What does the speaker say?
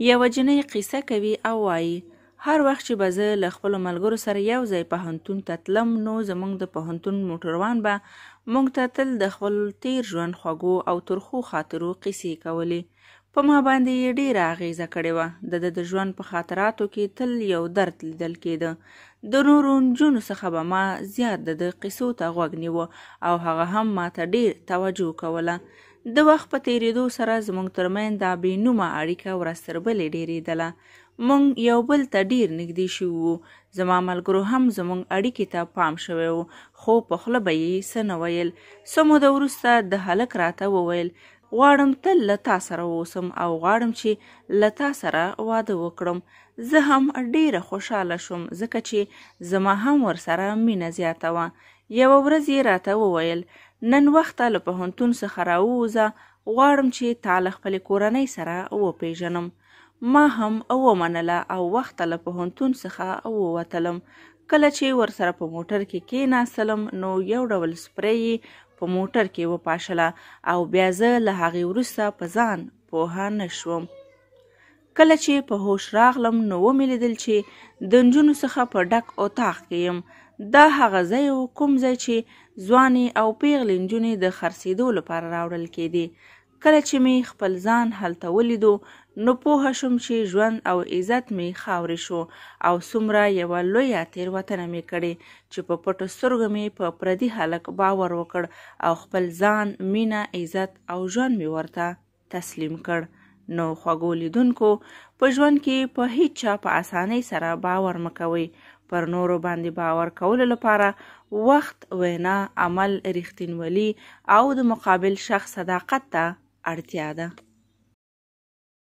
یوه جینۍ قصه کوي او وايي: هر وخت چې به زه له خپلو ملګرو سره یو ځای پوهنتون ته تلم، نو زموږ د پوهنتون موټروان به موږ ته تل د خپل تېر ژوند خوږو او ترخو خاطرو قصې کولې. په ما باندې یې ډېره اغېزه کړې وه. د ده د ژوند په خاطراتو کې تل یو درد لیدل کېده. د نورو نجونو څخه به ما زیات د ده قصو ته غوږ نیوه او هغه هم ما ته ډېر توجه کوله. د وخت په تېرېدو سره زموږ ترمنځ دا بې نومه اړیکه ورځ تر بلې ډېرېدله. موږ یو بل ته ډېر نږدې شوي وو. زما ملګرو هم زموږ اړیکې ته پام شوی و، خو په خوله به یې څه نه ویل. څه موده وروسته د هلک راته وویل: غواړم تل له تا سره واوسم او غواړم چې له تا سره واده وکړم. زه هم ډېره خوشاله شوم، ځکه چې زما هم ورسره مینه زیاته وه. یوه ورځ یې راته وویل: نن وخته له پوهنتون څخه راووځه، غواړم چې تا له خپلې کورنۍ سره وپېژنم. ما هم ومنله او وخته له پوهنتون څخه ووتلم. کله چې ورسره په موټر کې کېناستلم، نو یو ډول سپری یې په موټر کې وپاشله او بیا زه له هغې وروسته په ځان پوهه نه شوم. کله چې په هوش راغلم، نو ومې لیدل چې د نجونو څخه په ډک اتاق کې یم. دا هغه ځای و کوم ځای چې ځوانې او پیغلې نجونې د خرڅېدو لپاره راوړل کېدې. کله چې مې خپل ځان هلته ولیدو، نو پوهه شوم چې ژوند او عزت مې خاورې شو او څومره یوه لویه تېروتنه مې کړې چې په پټو سترګو مې په پردي هلک باور وکړ او خپل ځان، مینه، عزت او ژوند مې ورته تسلیم کړ. نو خوږو لیدونکو، په ژوند کې په هیڅ چا په اسانۍ سره باور مه کوئ. پر نورو باندې باور کولو لپاره وخت، وینا، عمل، رښتینولي او د مقابل شخص صداقت ته اړتیا ده.